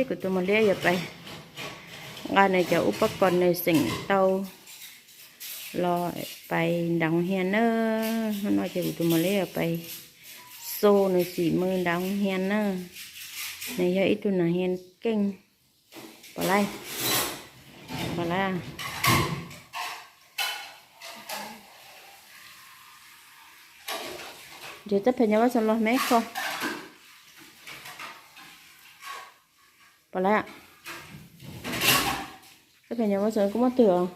Kuv tus mos liab yuav pais nqa nws cov ub pab kos nws xeem tau los pais nraud hia na. Hnub no ces kuv tus mos liab yuav pais xu nws xim mws nraud hia na. Nws yog ib tug nas hia keej. Pom lawm, pom lawm. Nrhiav txoj phem nyob vaj xoo los me kho. Pom lawm. Txoj phem nyob vaj xoo kuj muaj twg os.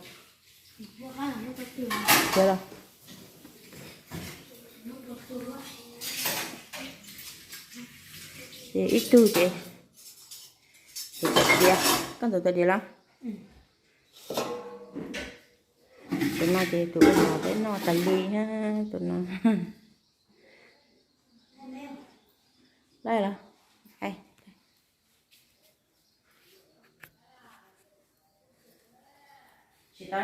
Los, ces ib tug ces, ces tawm diav, koj ntxuav tawm diav los. Tus no ces tus ua los peb noj tas li na, tus no. Lawm los. Tsis tau.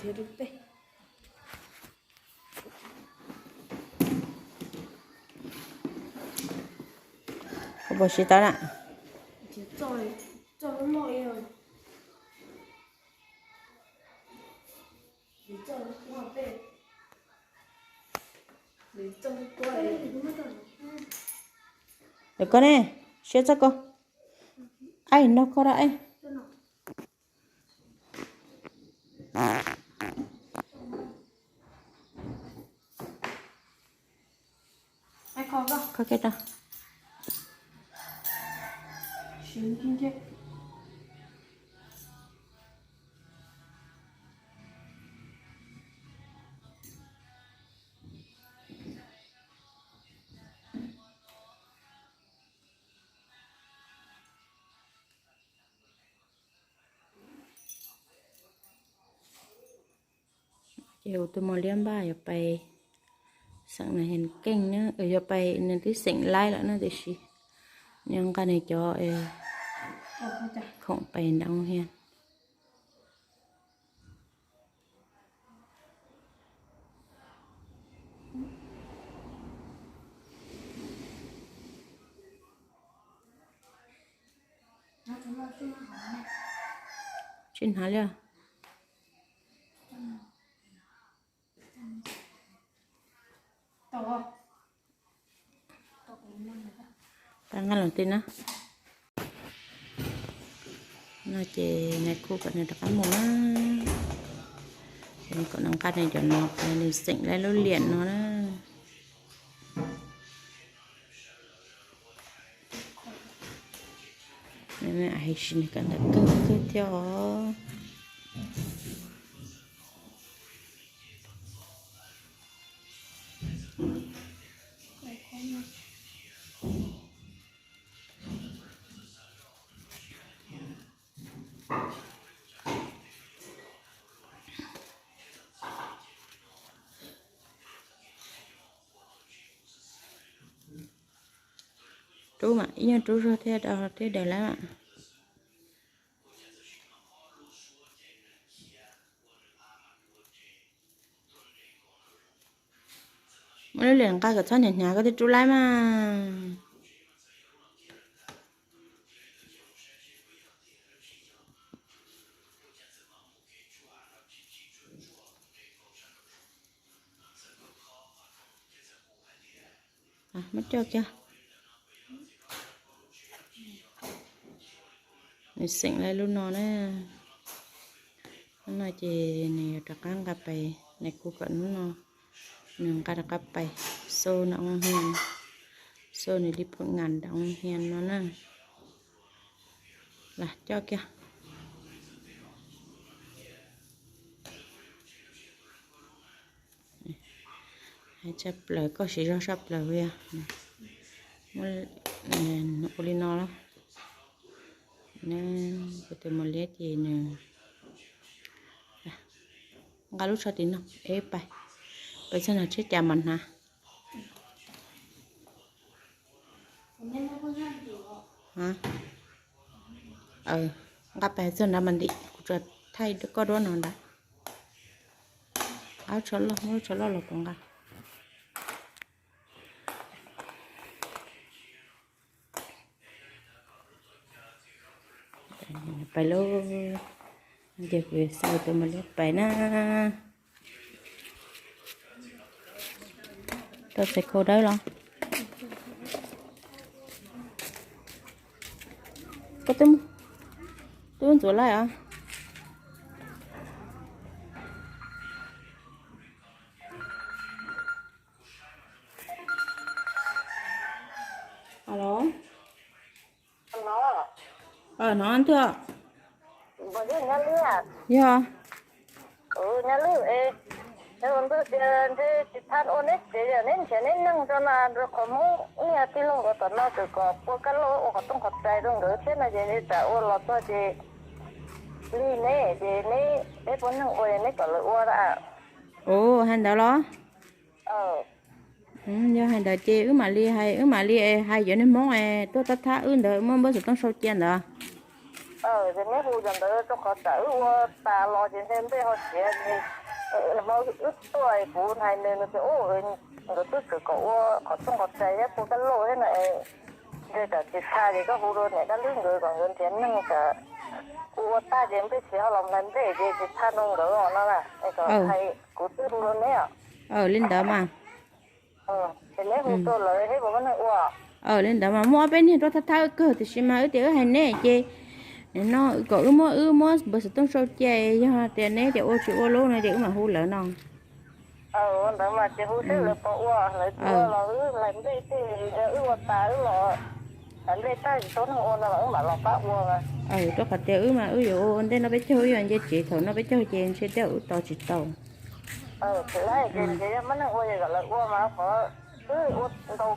Thiab lub pej. Koj puas siv tau na? Ntawm koj ne, siab txog koj. Aib, nrog koj da aib. Koj kiag rau. Ces kuv tus mos liab npaj yuav pais xeem nas hia keej na, yuav pais, nws twb xeem laib lawm na tiam sis nws nqa nws cov khoom pais nraud hia. Tsis hnav li os. Pab nqa los ti na. No ces nais khu kom nws rov qab mus na. Kom nws nqa nws cov no, nws xeem laib lub liam no na. Hais sis nws kawm ntawv kawg kawg thiab os. Rub mas, ib nyuag rub zog thiab, thiab daws lawm mas. Muab lub liam nqa kom txhob hnyav hnyav koj tej rub laib mas. Muab coj kiag. Nws xeem laij lub no na. Lub no ces nws yuav rov qab nqa pais, nws kuj kom hnub no nws nqa rov qab pais, xo nws oo hia, xo nws li phoom ngas nram oo hia no na. Los coj kiag. Hais tshaj plaws, koj siv zog tshaj plaws li. Ua li no los, kuv tus muam liab ces nws nqa lub tsho tim no es pais, pais txog nram tsheb cas mas hnav. Nqa pais txog nrad mas ntim, kuv tsuas thaij koj duab no ntag. Nqa lub tsho loj, muab lub tsho loj los kuv nqa. Pais lauj, ces kuv xa tus muam liab pais na. Tau txhais khau dawb los? Koj twb, twb ntxuav laij os. Alo. Hnov ntuj. Yog. Neb ua ntuj tias ntshe tsis txhob ua neb tsev, yog neb nrhiav neb neej rau no rau qhov Hmoob ib yam tij laug nkawd tom no txawm kom ua kab lauj ua qhov rooj qhov rais rau nkawd thiab no ces nws tsam ua los txog ces li neb ces neb, neb puas neeg ua neb kom lawv ua a. Ua hais ntawd los? Yog hais ntawd ces wb mam li hais, wb mam li hais cov niag Hmoob es tuaj thab thab wb ntawd muab npawb xov tooj sau cia ntawd. Ces neb hu cov ntawd rau qhov tsam wb ua tas los ces ntshe nplej ho siav ces hmo wb tuaj kuv hais nws, nws tias nkawd twb txawm kom ua qhov rooj qhov rais thiab ua kab lauj thiab no, ntshe tsam tsis txhaj ces koj hu rau niam dab lub nkawd kom nkawd nrhiav neeg tsam kuv ua tag ces nplej siav ho los hlais nplej ces tsis txhaj rau nkawd os no na. Kuv twb hu rau neb os. Li ntawd mas. Ces neb hu rau lawv thiab puas muaj neeg ua? Li ntawd mas muaj ob peb niag tuaj thab thab wb kawg tiam sis mas wb tias wb hais neb ces no kom wb muab, wb muab npawb xov tooj sau cia, yog tias neb tias ua tsis ua lub no ces wb mam hu lawv no. Ua ntawd mas ces hu seb lawv puas ua, lawv tsis ua los wb hlais nplej tej, yog wb ua tas wb los hlais nplej tag tsis tau neeg ua no los wb mam los pab ua. Rau qhov tias wb mas wb yuav ua ntej noj peb caug, wb yuav nce tsev thaum noj peb caug ces ntshe tej zaum wb tos tsis tau. Tsis laib ces yog muaj neeg ua ces kom lawv ua mas qhov wb ua ntau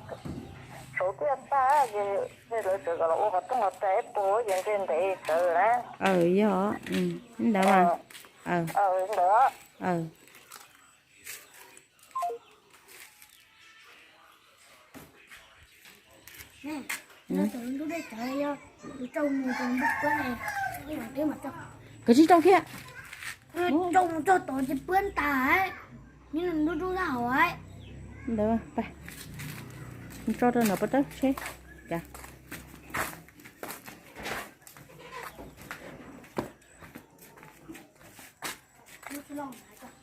saum tiaj tag ces lawv txawm kom los ua qhov rooj qhov rais puag ces ntshe ntev tsawv na. Yog, li ntawd mas. Ntawd. Kav tsij rau kiag. Ntawd, tso rau no pov tawb tsheb.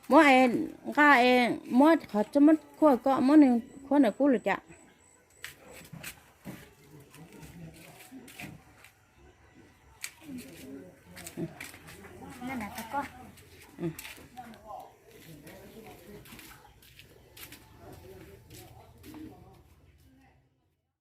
Muab nqa es muab qhov muab khuaj kom muab nws khuab ntawm kub lawm cas.